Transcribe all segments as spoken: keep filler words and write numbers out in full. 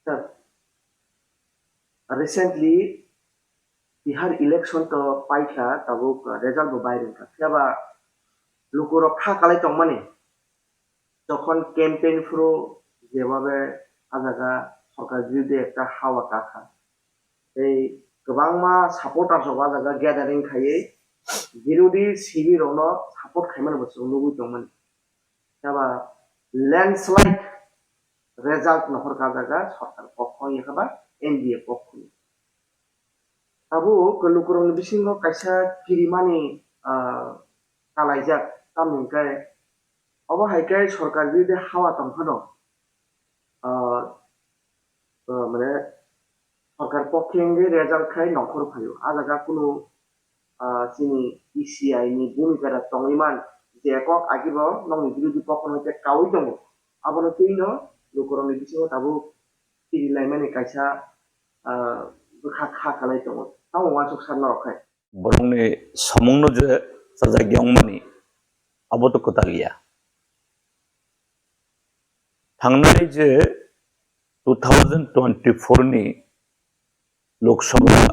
Sir, recently Bihar election to paikha, tabuk result bo bai rwkha. Phiya ba lukurok kha kalai tongmani, jokhon campaign phuru jebabe a jaga sorkar biruddhe ekta hawa kakha. Tei kwbangma supporters rok a jaga gathering khaiwi birodhi sibir rokno support khaimani bo chwng nugwi tongmani. Phiya ba landslide result nohor ka jaga sorkar pokho ni khe ba N D A pokho ni. Tabuk lukurokni bisingo kaisa kirimani, ah, kalaijak, tamni hwnkhe obo hai khe sorkar biruddhe hawa tong phano, ah, ah, mane sorkar pokhe wngwi result khai nongkhor phaio. A jaga kunu, ah, chini E C I ni bhumika da tongwi man, je kok agibo nokni birodhi pokho no hwnkhe kaui tongo. Abono twino lukurokni bisingo tabuk kirilaimani kaisa, ah, bwkha kha kalai tongo. Tamo uansuk sa norok khai. Borokni samungno je chajak yongmani, abo to kwtal ya. Thangnai je two thousand twenty-four ni Lok Sabha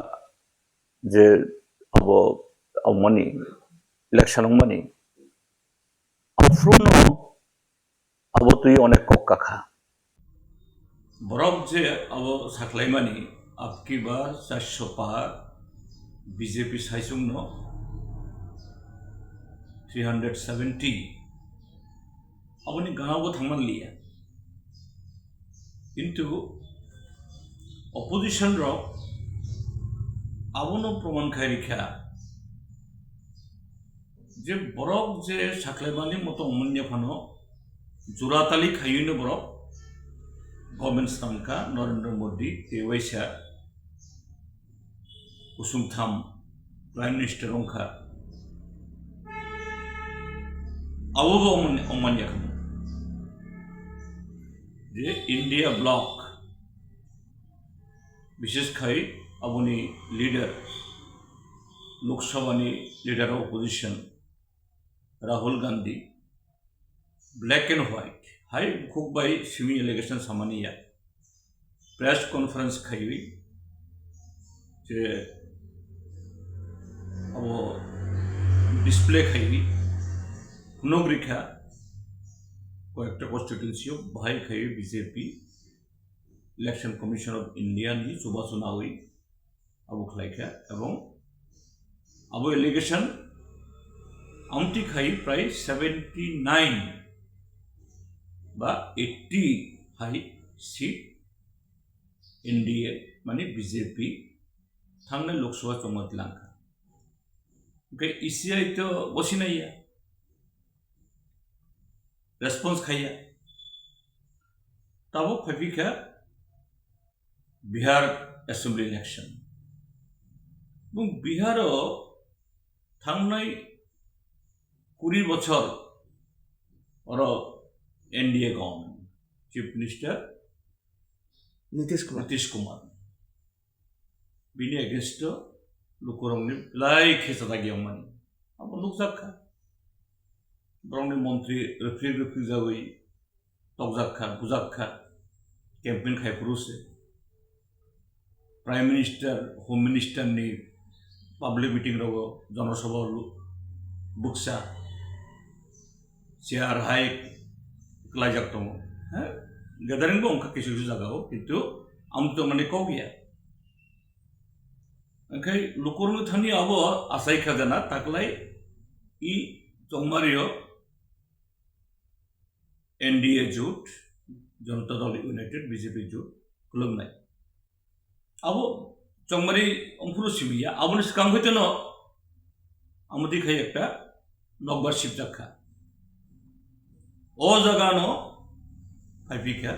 je abo, abo mani, election wngmani, aphuru no abo twi onek kok kakha. Borok je abo saklaimani, Ab Ki Baar Char So Paar B J P saichung no three hundred seventy, aboni gana bo thangman liya. Kintu opposition rok abono proman khai rikha je borok je saklaimani moto wngmanya phano jura tali khaiwino borok government swnamkha Narendra Modi tei waisa kusung tham Prime Minister wngkha. Abo bo wngmani, wngmani yakha je India bloc, bishesh khai aboni leader, Lok Sabha ni leader of opposition Rahul Gandhi, black and white, hai bukhuk bai simi allegation samani ya. Press conference khaiwi je abo display khaiwi phunuk rikha koyekta constituency o bahai khaiwi B J P Election Commission of India ni chubachu nawi abo khlaikha, ebong abo allegation amtwi khai prai seventy nine ba eighty hai seat N D A mani B J P thangnai Lok Sabha chongma tlangkha. Hwnkhe E C I to bosinaiya, response khaiya. Tabuk phaiphi kha Bihar Assembly election. Bung Bihar o thangnai kuri bochor oro N D A government, Chief Minister Nitish Kumar. Nitish Kumar. Bini against o lukurokni belai khe chajak yangmani. Abo nukjak kha. Borokni montri rwphrik rwphrik jagwi tokjak kha, bujak kha, campaign khai phuru se. Prime Minister, Home Minister ni public meeting rogo, jonosabha lu-, buksa, chair hai klaijak tongo. He? Gathering bo wngkha kisu kisu jaga o, kintu amtwmani kok ya. Hwnkhe lukurokni thani abo achai kha jana taklai i chongmario N D A jut, Janata Dal United, B J P jut, khulumnai. Abo chongmari ongphuru simi ya, aboni swkang hwiteno amotwi khai ekta nokbar sibjak kha. O jaga no phaiphi kha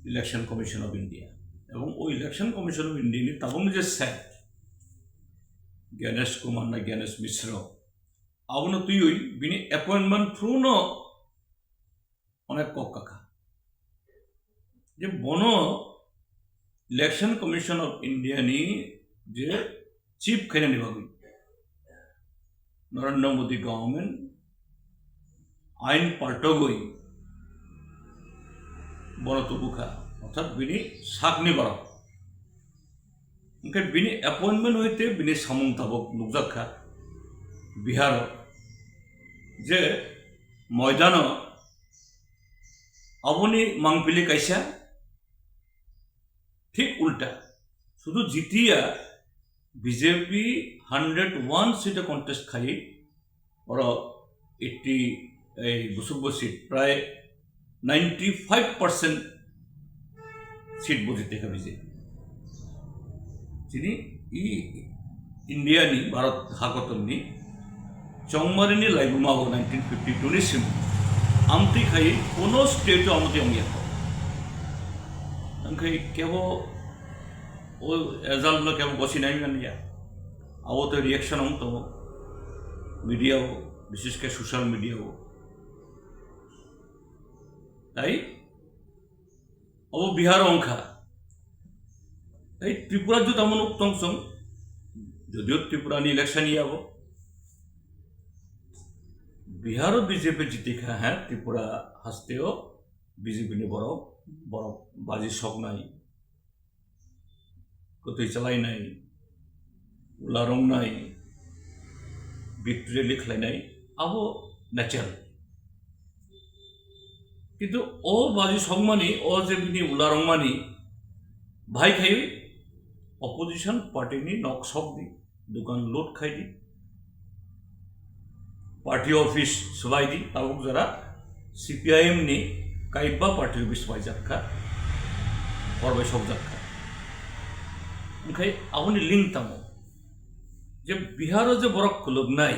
Election Commission of India. Ebong o Election Commission of India ni tabukni je sir Ganesh Kumar na Ganesh Mishra, abono twiwi bini appointment through no onek kok kakha. Je bono Election Commission of India ni je chief khainani bagwi Narendra Modi government ain paltogwi bono tubukha. Orthat bini sakni borok. Hwnkhe bini appointment hoite bini samung tabuk nukjak kha Biharo, je moidano aboni mangpili kaisa, thik ulta, sudu jitiya B J P hundred one seat contest khai, oro eighty, ei busuk bo seat, prai ninety five percent seat bo jite kha B J P. Chini i India ni, Bharat hakotor ni chongmari ni laibuma o nineteen fifty two ni sim amtwi khai kono state o amtwi ongya. Angkhai kebo o result no kebo gosi nai manya. Abo to reaction ong tongo media o, bishesh khe social media o. Tai abo Bihar ongkha. Tai Tripura juta mo nuk tong song. Jodio Tripura ni election ya abo. Bihar o B J P jiti kha, ha, Tripura haste o B J P ni borok, borok baji soknai. Kwtwi chalainai, ula rongnai, victory rally khlainai, abo natural. Kintu o baji songmani, o je bini ula rongmani, bahai khai opposition party ni nok sok di, dukan loot khai di. Party office swbai di, tabuk jora C P I M ni kaiba party office swbaijak kha, hor bai sokjak kha. Hwnkhe aboni link tamo? Je Bihar o je borok khuluknai,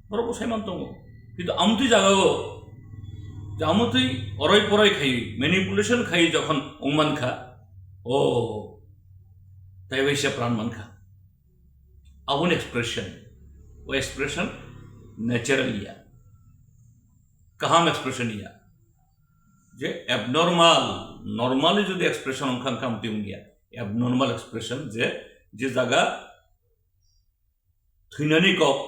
borok bo saiman tongo. Kintu amtwi jaga o, je amtwi oroi poroi khai, manipulation khai jokhon wngman kha, o, taibaisa pran man kha. Aboni expression, o expression natural ya, kaham expression ya. Je abnormal, normally jodi expression wngkha, wngkha amtwi wngya. Abnormal expression je, je jaga thwinani kok,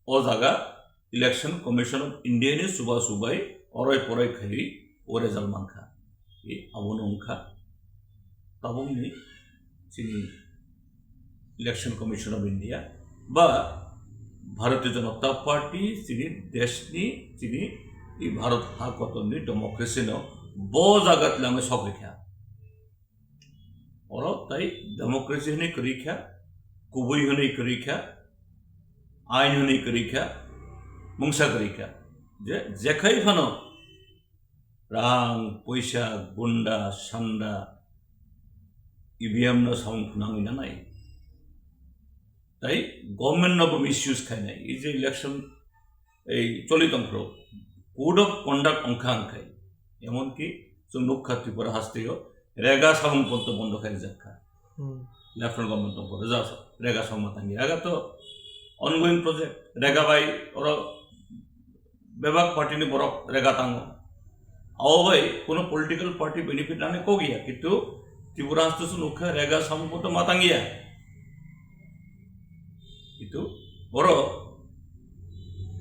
o jaga Election Commission of India ni chuba chubai oroi poroi khaiwi o result mankha. E abono wngkha tabukni chini Election Commission of India ba Bharatiya Janata Party chini deshni, chini e Bharat ha kotorni democracy no bo jaga twlangwi sokri kha. Oro tai democracy hwnwi kwrwi kha, kubui hwnwi kwrwi kha, ain hwnwi kwrwi kha, mungsa kwrwi kha. Je, jekhai phano rang, poisa, gunda, sanda, E V M no samung phunangwi nanai. Tai government no bo misuse khainai. Ei je election ei choli tongphuru, code of conduct wngkha wngkhai, emonki chwng nukha Tripura hasteo rega samung ponto bondo khai rijak kha. Hmm. Lieutenant government tongphuru rega sa-, rega samung tangi. Aga to ongoing project, rega bai oro bebak party ni borok rega tango. Abo bai kuno political party benefit nani kok ya, kintu Tripura haste chwng nukha rega samung ponto ma tangiya. Itu oro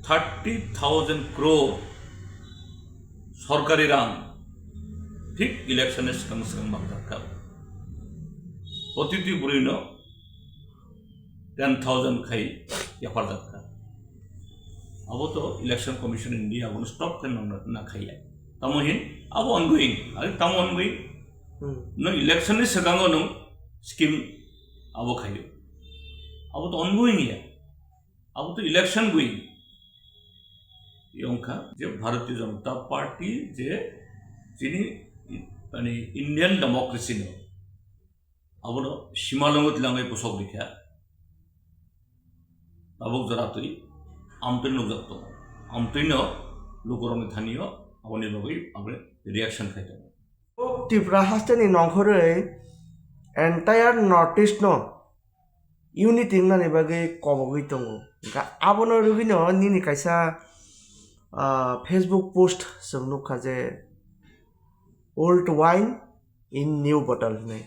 thirty thousand crore sorkari rang thik election ni swkang swkang mangjak kha. Protiti bwrwi no ten thousand khai yapharjak kha. Abo to Election Commission India abono stop khe nang na khaiya. Tamo hin abo ongoing, ari tamo ongoing. Hmm. No election ni swkango no scheme abo khaio. Abo to ongoing ya. Abo to election gwi yongkha je Bharatiya Janata Party je chini, mane, Indian democracy no abono simalongo tilangwi bwsok rikha. Tabuk jora twi amtwi nukjak tongo. Amtwi no lukurokni thani o aboni bagwi aboni reaction khai tongo. Tripura haste ni nongkhorwi entire North East no unity wngnani bagwi kobogwi tongo. Hwnkha abono rwgwino nini kaisa, ah, Facebook post chwng nukha je, "Old wine in new bottle" hinwi.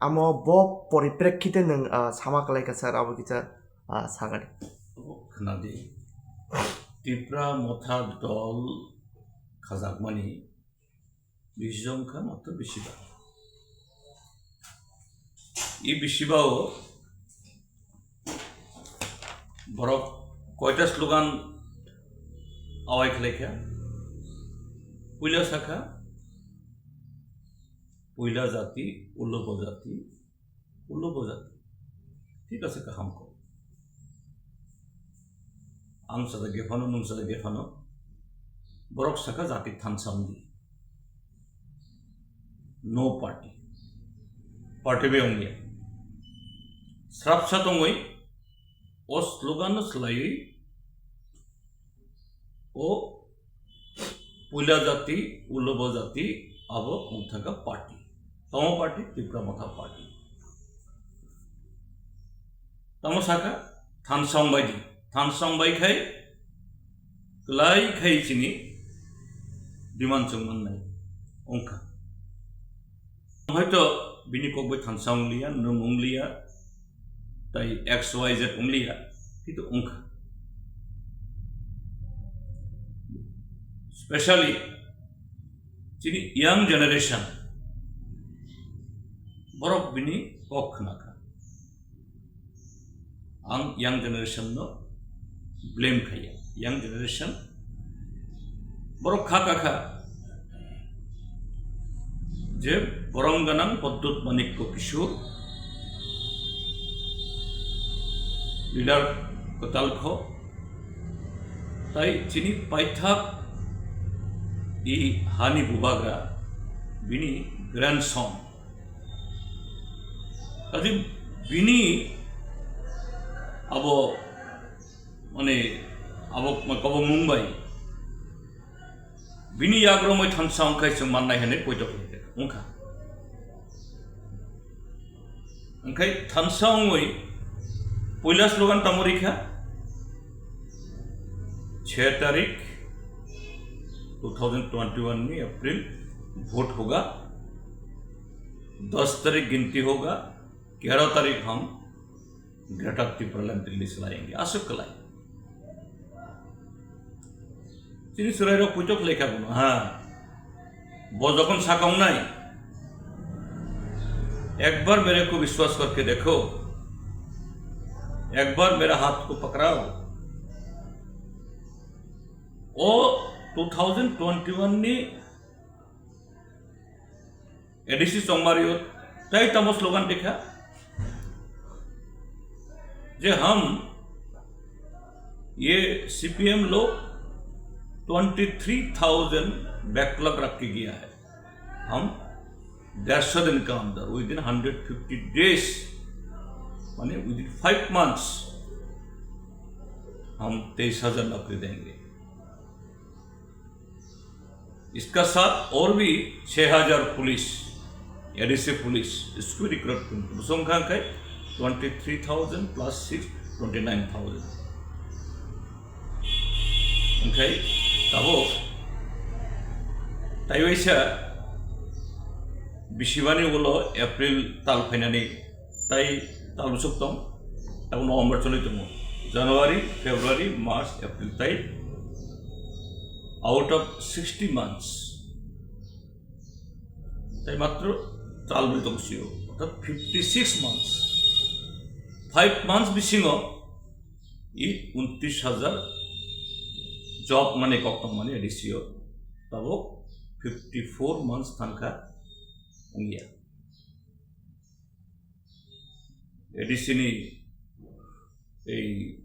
Amo bo poriprekhite nwng, ah, sama kwlai kha sir, abo kisa, ah, sagadi. Khwnadi. Tipra Motha dol khajakmani Bisi jongkha matro bisiba. I bisiba o borok koita slogan awai khlaikha. Puila sakha, puila jati, ulo bo jati, ulo bo jati. Thik ase, kaham kok. Ang sajak gephano, nwng sajak gephano. Borok sakha jati thansa wngdi. No party. Party bai wngya. Srapsa tongwi o slogan no swlaiwi o puila jati, ulo bo jati, abo wngthaka party. Tamo party, Tipra Motha party. Tamo saka, thansa wngbai di. Thansa wngbai khai, klai khai chini demand chwng mannai wngkha. Hoito bini kok bai thansa wngliya, nwng wngliya, tai X Y Z wngliya, kintu wngkha. Specially chini young generation, borok bini kok khnakha. Ang young generation no blame khaiya. Young generation borok kha kakha je borom ganang Pradyut Manikya Kishore, leader kwtal kho, tai chini paithak i hani bubagra bini grandson. Kaje bini abo, mane, abo kobo mung bai bini yagromoi thansa wngkhai chwng mannai hinwi poito khlaikha wngkha. Wngkhai thansa wngwi puila slogan tamo rikha, chhe tarik two thousand twenty-one ni April, vote hoga, दस तारीख गिनती होगा, ग्यारह तारीख हम ग्रेटर टिप्रालैंड दिल्ली चलाएंगे। Aswk kwlai. Chini chwrairok puito khlaikha bono, ha. Bo jokhon saka wngnai, "एक बार मेरे को विश्वास करके देखो, एक बार मेरा हाथ को पकड़ाओ।" O two thousand twenty-one ni A D C Chongmario tai tamo slogan dekha je हम ये C P M लोग twenty three thousand backlog रख के गया है, हम डेढ़ सौ दिन के अंदर, within hundred fifty days, माने within five months हम तेईस हजार नौकरी देंगे। इसका साथ और भी छह हज़ार police, A D C police, इसको रिक्रूट करेंगे। Bwswk wngkha khe twenty three thousand plus six, twenty nine thousand. Wngkha tabuk taiwaisa bisibani ulo April tal phainani tai tal bwswk tong, tabuk November choli tongo, January, February, March, April tai out of sixty months tai matro tal bwrwi tong sio, orthat fifty six months, five months bisingo i untris hajar job mane kok tong mani A D C o, tabuk fifty four months thangkha wngya. A D C ni ei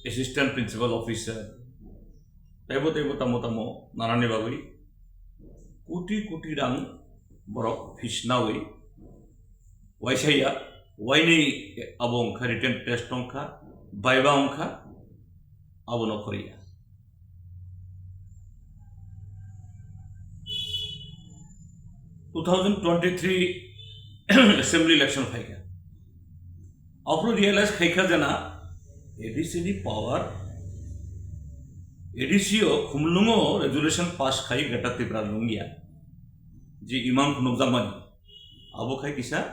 assistant principal officer, teibo teibo tamo tamo nanani bagwi koti koti rang borok fees nawi waisaya, wainwi abo wngkha written test wngkha, viva wngkha, abono khoriya. Two thousand twenty three assembly election phaikha. Aphuru realize khaikha jena A D C ni power, A D C o khumlungo resolution pass khai Greater Tripura lungya. Je imang khunukjakmani. Abo khai kisa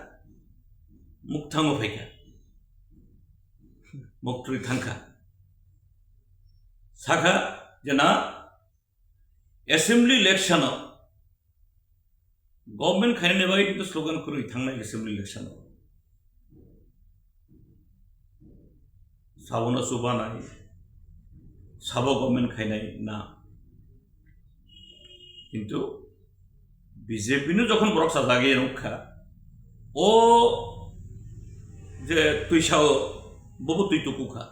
mukthango phaikha. Muktwi thangkha. Sakha jena assembly election o Government khainani bagwi kintu slogan kwrwi thangnai assembly election o. Sabono chubanai, sabo government khainai na. Kintu B J P no jokhon borok sajagwi nukha, o je twi sao, bobo twi tukukha.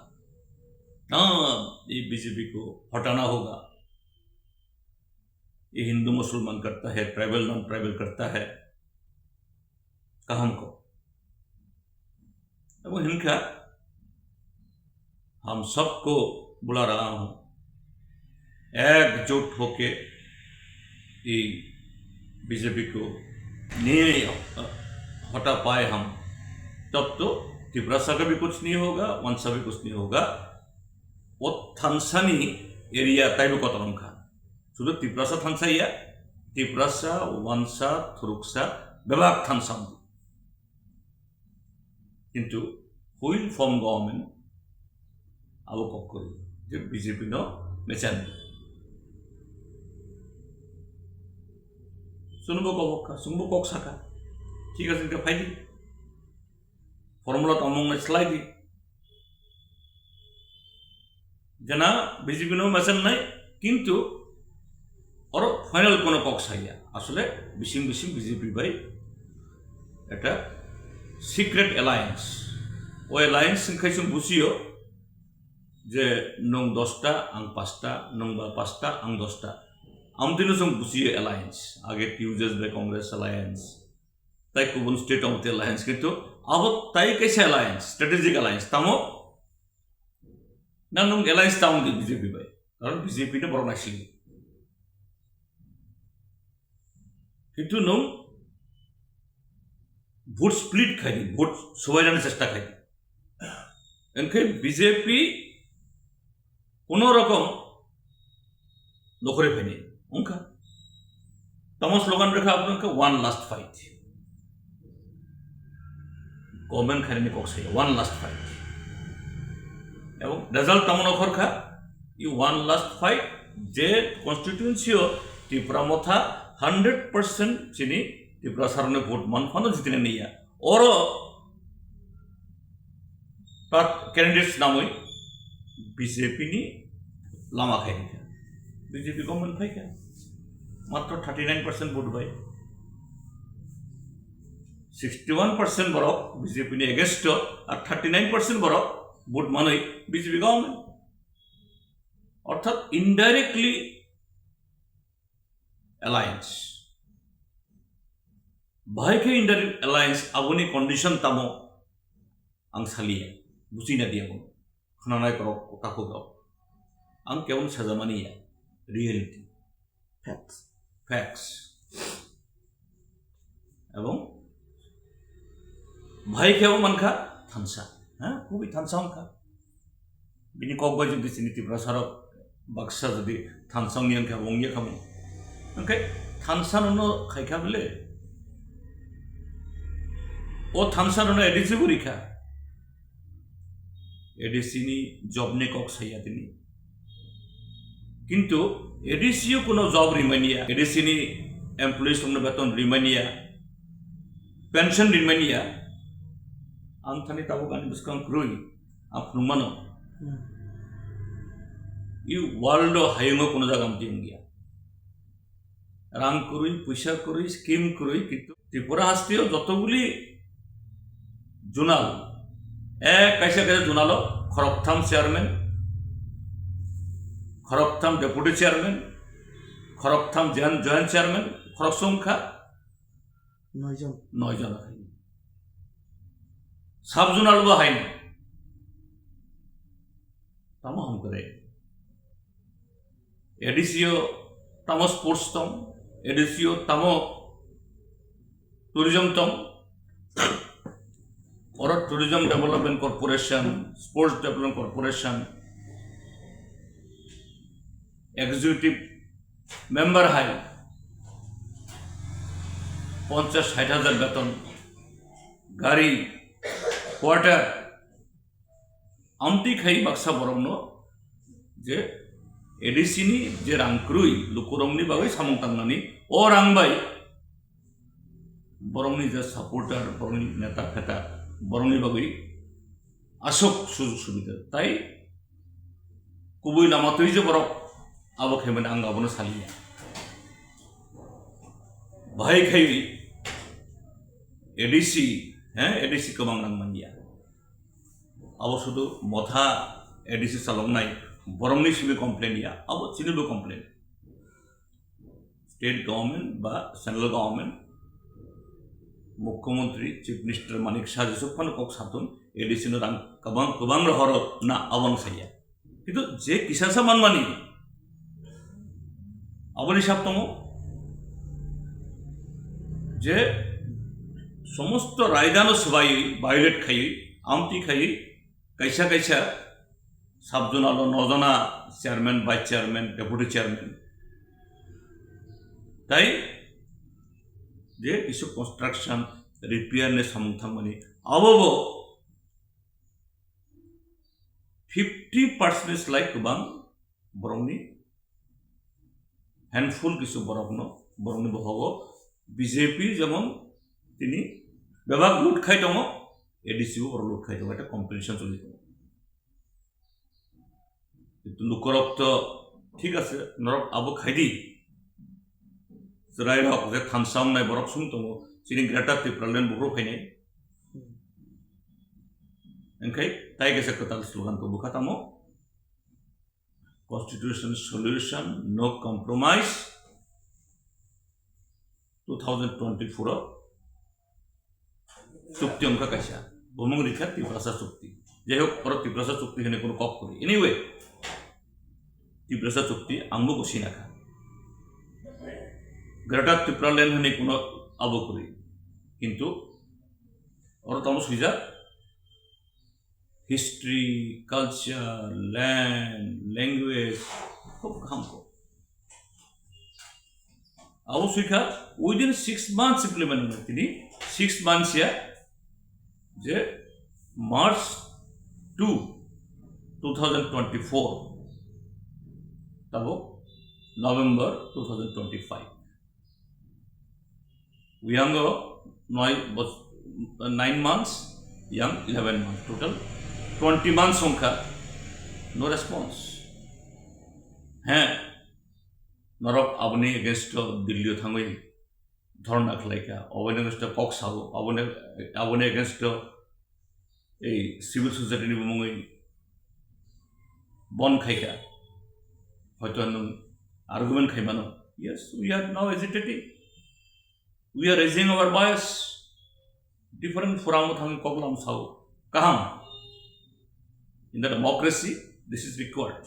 Ah, ye B J P ko hatana hoga. Ye Hindu Musulman karta hai, tribal non tribal karta hai. Kaham ko. Abo hinkha, हम सबको बुला रहा हूँ, एकजुट होके ये B J P को नहीं हटा पाए हम, तब तो तिपरासा का भी कुछ नहीं होगा, वंशा भी कुछ नहीं होगा। O thansa ni area taibo kotor wngkha. Sudu Tiprasa thansa ya, Tiprasa, Wansa, Thuruksa, bebak thansa wngkha. Kintu who will form government? Abo kok kwrwi. Je B J P no mechan. Chwngbo kok kha, chwngbo kok saka. Thik ase, hwnkhe phaidi. Formula tongmung nai slai di. Jena B J P no mechan nai, kintu oro final kono kok saya. Asole bising bising B J P bai ekta secret alliance. O alliance wngkhai chwng bujiyo je nwng dosta, ang pasta, nwng ba pasta, ang dosta. Amtwino chwng bujiyo alliance. Age T U J S bai Congress alliance. Tai kubun state o te alliance, kintu abo tai kaisa alliance, strategic alliance. Tamo na nwng alliance tamo di B J P bai, karon B J P no borok naisili. Kintu nwng vote split khai di, vote sobairani chesta khai di. Engkhe B J P kono rokom nokhorwi phaini wngkha. Tamo slogan rwkha aboni wngkha one last fight. Government khainani kok saya, one last fight. Ebong result tamo nokhorkha, i one last fight je constituency o Tipra Motha hundred percent chini Tiprasarokni vote man phano jitinani ya. Oro ta candidates namwi B J P ni lama khai rikha. B J P government phaikha. Matro thirty nine percent vote bai. Sixty one percent borok B J P ni against o, ar thirty nine percent borok vote manwi B J P government. Orthat indirectly alliance. Bahai khe indirect alliance aboni condition tamo ang saliya, buchina diya bono. Khwnanai borok, takhuk rok. Ang kebo sajamani ya, reality. Facts. Facts. Ebong bahai kebo mankha thansa. Ha? Kubi thansa wngkha. Bini kok bai jodi chini Tiprasarok baksa jodi thansa wngya wngkha, bo wngya kha mo. Hwnkhe thansa nono khaikha bele. O thansa nono A D C bo rikha. A D C ni job ni kok saya tini. Kintu A D C o kuno job rimaniya, A D C ni employees rokno beton rimaniya, pension rimaniya. Ang thani tabuk ani bwskang kwrwi, ang phunukmano. Hmm. I world o hayungo kuno jaga amtwi wngya. Rang kwrwi, puisa kwrwi, scheme kwrwi, kintu Tripura hasteo jotoguli zonal, ek kaisa kaisa zonalo khoroktham chairman, khoroktham deputy chairman, khoroktham joint, joint chairman, khoroksa wngkha Noijon. Noijon hai. Sub zonal bo hai. Tamo hamkrai. A D C o tamo sports tong, A D C o tamo tourism tong, oro Tourism Development Corporation, Sports Development Corporation, executive member hai ponchash sait hajar beton, gari, quarter, amtwi khai baksa borokno je A D C ni je rang kwrwi lukurokni bagwi samung tangnani, o rang bai borokni je supporter, borokni neta pheta, borokni bagwi aswk sujog subida. Tai kubui lama twi je borok abo khaimani ang abono saliya. Bahai khai A D C, he, A D C kwbang rang manya. Abo sudu motha A D C chaloknai borokni simi complain ya, abo chinibo complain. State government ba central government, Mukhyamantri, Chief Minister Manik Saha jesuk phano kok sathun A D C no rang kwbang, kwbang rohoro na abang saya. Kintu je kisasa manmani aboni sab tongo je somosto raidano swbai violate khai, amti khai, kaisa kaisa sub-zonal o nojana chairman, vice chairman, deputy chairman. Tai je kisu construction, repair ni samung thangmani, abo bo fifty percent lai kwbang borokni handful kisu borokno, borokni bohogo B J P jemon tini bebak loot khai tongo, A D C bo borok loot khai tongo, eta competition choli tongo. Lukorok to thik ase, norok abo khaidi. Chwrairok je thansa wngnai borok sung tongo, chini Greater Tipraland buphuru phainai. Engkhai tai kaisa kwtal slogan to bwkha tamo, Constitution solution, no compromise. Two thousand twenty-four o chukti wngkha kaisa, bumung rikha Tiprasa chukti. Jai hok, oro Tiprasa chukti hwnwi kuno kok kwrwi. Anyway, Tiprasa chukti angbo bo sinakha. Greater Tipraland hwnwi kuno abo kwrwi. Kintu oro tamo swijak, history, culture, land, language, khub kaham kok. Abo swi kha, within six months implement wngkha tini, six months ya, je March two, two thousand twenty-four, tabo November two thousand twenty-five. Uyango noi bos-, nine months, yang eleven months, total twenty months wngkha, no response. He, norok aboni against o Delhi o thangwi dhorna khlaikha, aboni against o kok sao, aboni, aboni against o ei civil society ni bumungwi bon khaikha, hoito nwng argument khaimano, yes, we are now agitating, we are raising our voice, different forum o thangwi koklam sao, kaham, in the democracy this is required,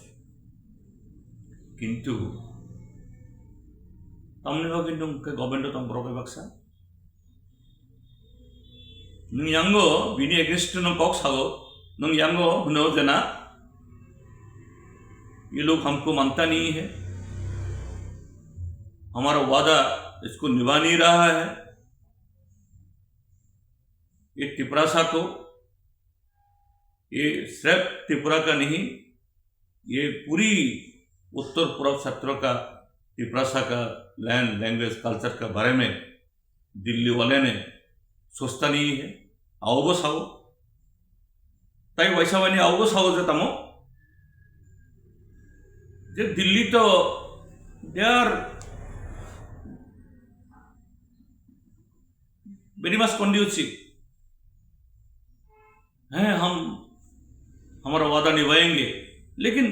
kintu tamni bagwi nwng khe government o tong borok bai baksa. Nwng yango bini against no kok sago, nwng yango hwno jena, "Ye log humko manta nahi hai, hamara wada isko nibha nahi raha hai, ye Tiprasa ko, ye sirf Tripura ka nahi, ye puri uttor purab kshetra ka, Tiprasa ka land, language, culture ka bare mein Delhi wale ne sochta nahi hai," abo bo sao. Tai waisa waini abo bo sao je tamo, je Delhi to they are very much conducive. हैं, हम हमारा वादा निभाएंगे, लेकिन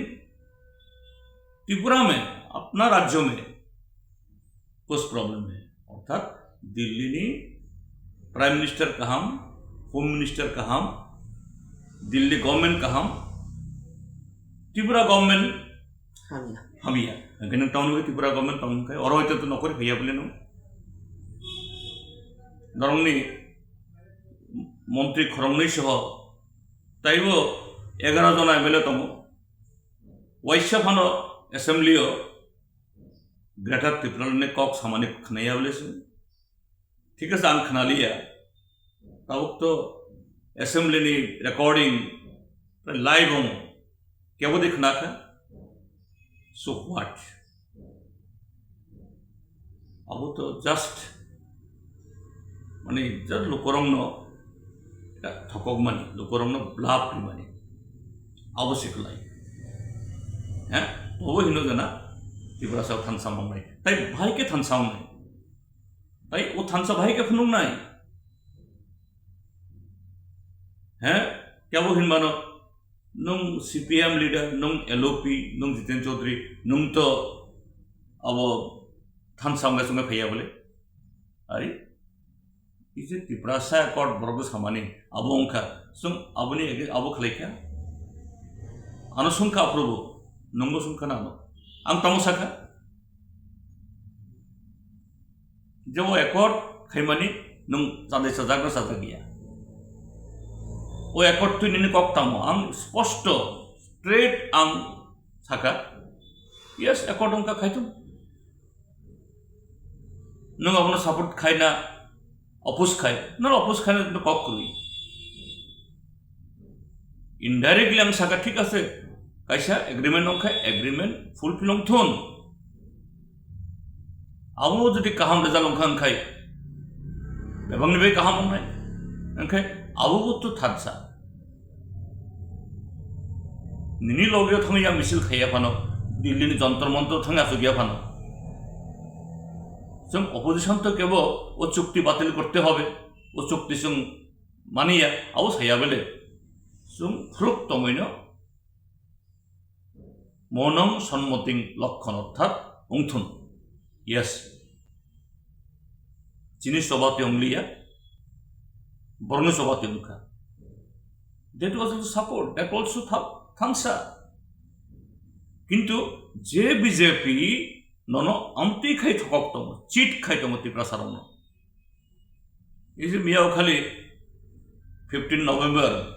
त्रिपुरा में, अपना राज्यों में कुछ problem है। অর্থাৎ Delhi ni prime minister kaham, home minister kaham, Delhi government kaham, Tripura government hamya. Hamya. Hwnkhe nwng tamni bagwi Tripura government tong khe oro hoite to nokori phaiya bole nwng. Norokni montri khoroknwi soho taibo egaro jona M L A tongo. Waisa phano assembly o Greater Tipraland ni kok samani khwnaya bole se. Thik ase, ang khwnaliya. Tabuk to assembly ni recording live wngo. Kebo de khwnakha. So what? Abo to just, Ni jat lukurokno thokokmani, lukurokno bluff rimani, abo se kwlai. He? Tobo hino jana Tiprasa thansa mangnai. Tai bahai khe thansa mangnai. Tai o thansa bahai khe phunuknai. He? Kebo hinmano, nung C P M leader, nung L O P, nung Jiten Chaudhary, nung to abo thansa wngkha, chwngkha phaiya bole. Ari, isi Tiprasa Accord borok samani, abo wngkha, chwng aboni age abo khlaikha. Ano sungkha aphuru bo, nungbo sungkha na ano. Ang tamo sakha. Je o accord khaimani nwng chadai chajak na chajak ya. O accord twi nini kok tamo ang sposto, straight ang saka, yes, accord wngkha, khaitung. Nwng abono support khai na oppose khai, nwng oppose khai na kok kwrwi. Indirectly ang saka, thik ase, kaisa agreement wngkha, agreement fulfill wngthun. Abo jodi kaham result wngkha, wngkhai bebakni bai kaham wngnai, wngkhai abo bo to thansa. Nini logeo thangwi ang misil khaiya phano, Delhi ni Jantar Mantar thangwi achukya phano, chwng opposition to kebo o chukti batil korte hobe, o chukti chwng maniya, abo saya bele. Chwng phuruk tongwino monong sonmoting lokkon orthat wngthun. Yes. Chini choba tei wngliya, borokni choba tei wngkha. That was also support, that also tha-, thansa. Kintu je B J P nono amtwi khai thokok tongo, cheat khai tongo Tiprasa rokno. Isi miyao khali fifteen November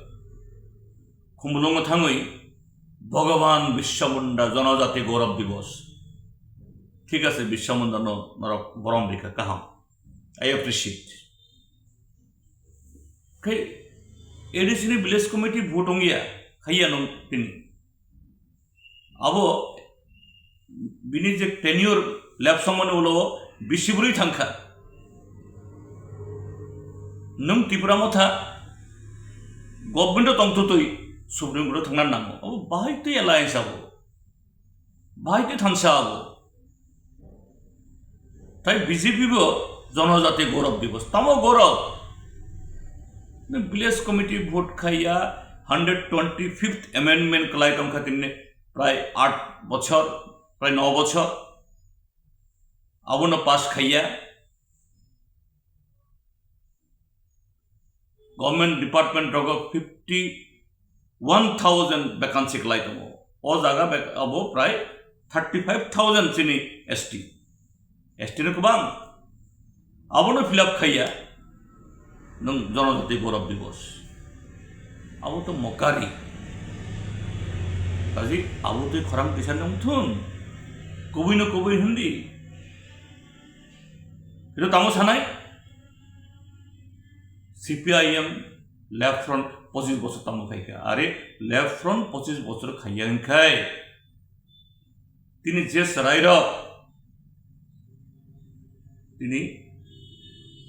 Khumulwngo thangwi Bhagavan Birsa Munda Janajati Gaurav Divas. Thik ase, Birsa Munda no norok borom rikha, kaham. I appreciate. Khai A D C ni village committee vote wngya, khaiya nung tini. Abo bini je tenure lapse wngmani ulo bisi bwrwi thangkha. Nwng Tipra Motha government o tongtwtwi Supreme Court o thangna nango. Abo bahai twi alliance abo. Bahai twi thansa abo. Tai B J P bo Janajati Gaurav Divas. Tamo Gaurav? Nwng village committee vote khaiya, hundred twenty-fifth amendment kwlai tongkha tini prai aat bochor, prai no bochor. Abono pass khaiya. Government department rogo fifty one thousand vacancy kwlai tongo. O jaga bek-, abo prai thirty five thousand chini S T. S T no kwbang. Abono fill up khaiya nwng Janajati Gaurav Divas. Abo to mokari. Kaji abo twi khorang kisa nungthun. Kubui no kubui hindi. Ito tamo sanai? C P I M Left Front pochis bochor tamo khaikha. Are Left Front pochis bochor khaiya hinkhai, tini je chwrairok tini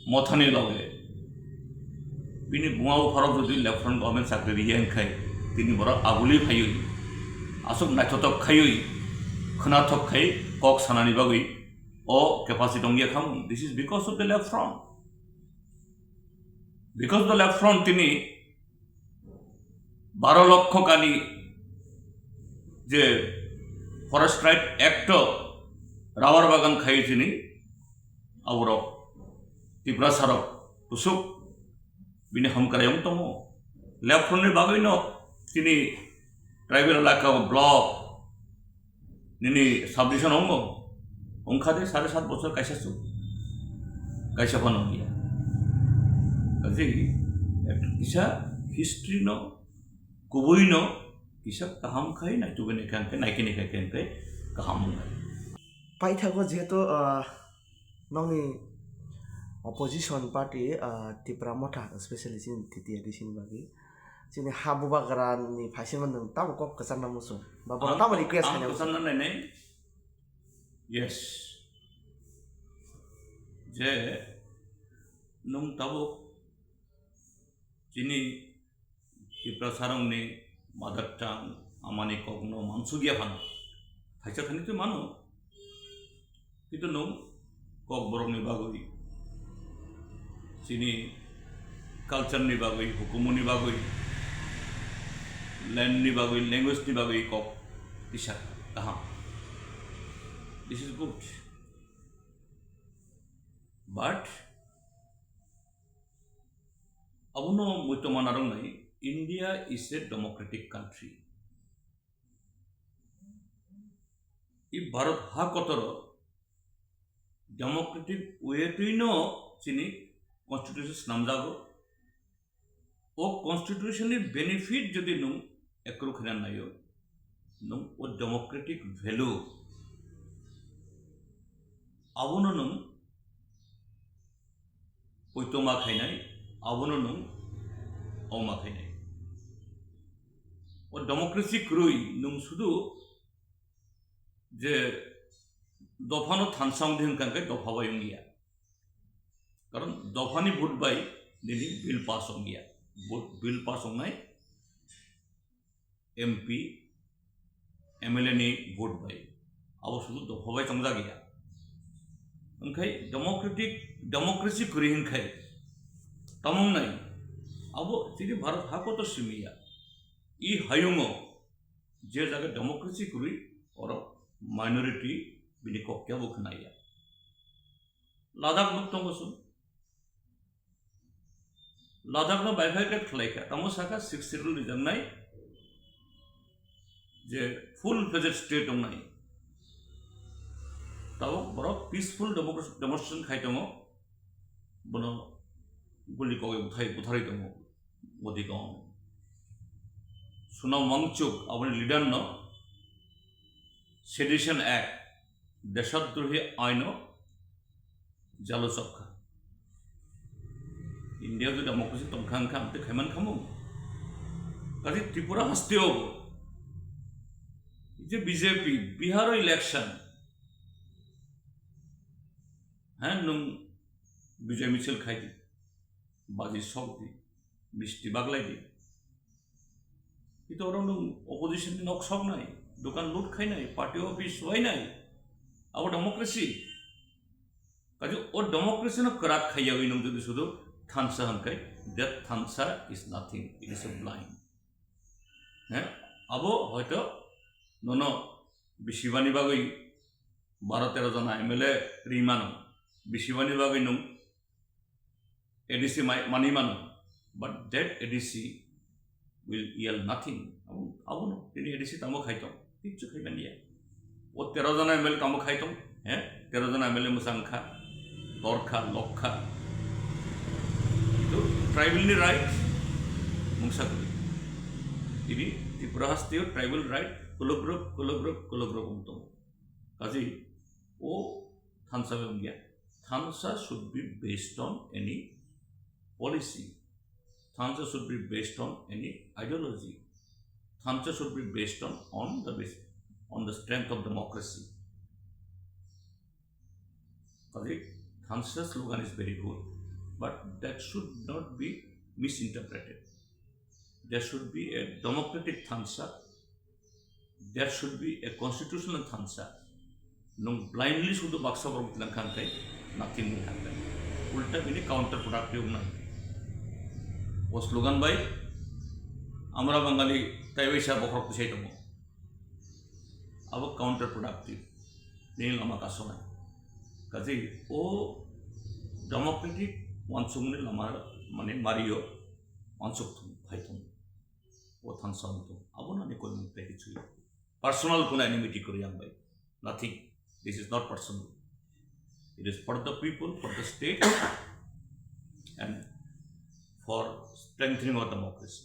Mothani loge bini buma bupharok jodi Left Front government chakri riya hinkhai, tini borok aguli phaiwi, aswk naithothok khaiwi, khwnathok khai kok sanani bagwi o capacity wngya khamu. This is because of the Left Front. Because of the Left Front tini baro lokho kani je Forest Right Act o rubber bagan khai chini aborok Tiprasa rok kusuk bini hamkrai wng tongo. Left Front ni bagwi no tini tribal elaka o block nini subdivision wngmo, wngkha de sare sat bochor kaisa chuk, kaisa phano wngya. Kaje kisa history no, kubui no kisa kaham khai naitugwi naikha hwnkhe, naikhe naikha hwnkhe kaham wngnai. Paithago jehetu, ah, nokni opposition party, ah, Tipra Motha, especially chini T T A D C ni bagwi, chini ha bubagra ni phaisima nwng tamo kok kwcharna muchung? Ba bono tamo request khaina muchung? Ang kwcharna nainai. Yes. Je Nwng tabuk chini Tiprasarokni mother tongue, amani kokno mansukya phano, thaisa thani twi mano. Kintu nwng kokborokni bagwi, chini culture ni bagwi, hukumuni bagwi, land ni bagwi, language ni bagwi kok tisa kaham. This is good. But abono muitu mana rwngnai, India is a democratic country. I Bharat ha kotoro democratic way twino chini constitution swnamjago. O constitution ni benefit jodi nwng accrue khaina naio, nwng o democratic value abono nwng poito ma khainai, abono nwng o ma khainai. O democracy kwrwi nwng sudu je dophano thansa wngdi hwnkha hwnkhe dopha bai wngya. Karon dophani vote bai nini bill pass wngya. Vote, bill pass wngnai M P, M L A ni vote bai. Abo sudu dopha bai chongjak ya. Wngkhai democratic, democracy kwrwi hwnkhai tamo wngnai. Abo chini Bharat ha kotor simi ya. I hayungo je jaga democracy kwrwi, oro minority bini kok kebo khwnaya. Ladakh nuk tongo chwng. Ladakh no bifurcate khlai kha. Tamo saka Sixth Schedule rijaknai je full-fledged state wngnai. Tabuk borok peaceful democracy, demonstration khai tongo. Bono guli kogwi buthai, butharwi tongo. Modi kong. Sonam Wangchuk aboni leader no Sedition Act, Deshodrohi aino jalo chopkha. India jodi democracy tongkha wngkha, amtwi khaiman khamu. Kaje Tripura hasteo bo je B J P Bihar election, ha, nwng Bijoy Michil khaidi, baji sokdi, misti baglai di. Ito oro nwng opposition ni nok soknai, dukan loot khainai, party office suainai, abo democracy. Kaje o democracy no kwrak khaiyawi nwng jodi sudu thansa hwnkhai, that thansa is nothing, it is a blind. He? Abo hoito nono bisibani bagwi baro tero jona M L A ri mano, bisibani bagwi nwng A D C mai-, mani mano, but that A D C will yield nothing. Abo, abono, tini A D C tamo khai tong, kichu khai manya. O tero jona M L A tamo khai tong, he? Tero jona M L A mwsang kha, tor kha, lok kha. Itu tribal ni right, mungsa kuri. Ini Tripura hasteo tribal right, kolobrok, kolobrok, kolobrok wng tongo. Kaji, o thansa bai wngya. Thansa should be based on any policy. Thansa should be based on any ideology. Thansa should be based on, on the base, on the strength of democracy. Kaje, thansa slogan is very good, but that should not be misinterpreted. There should be a democratic thansa. There should be a constitutional thansa. Nwng blindly sudu baksa borok tilang kha hwnkhe nothing will happen. Ulta bini counterproductive wngnai. O slogan bai Amra Bangali taibaisa bokhorok tisai tongo. Abo counterproductive. Nini lama kasonai. Kaje o democratic wansukmani lama mane mario wansuk thung, phai thung. O thansa wng tong. Abo nani koimung tei kichu. Personal kuna enmity kwrwi ang bai. Nothing. This is not personal. It is for the people, for the state, and for strengthening our democracy.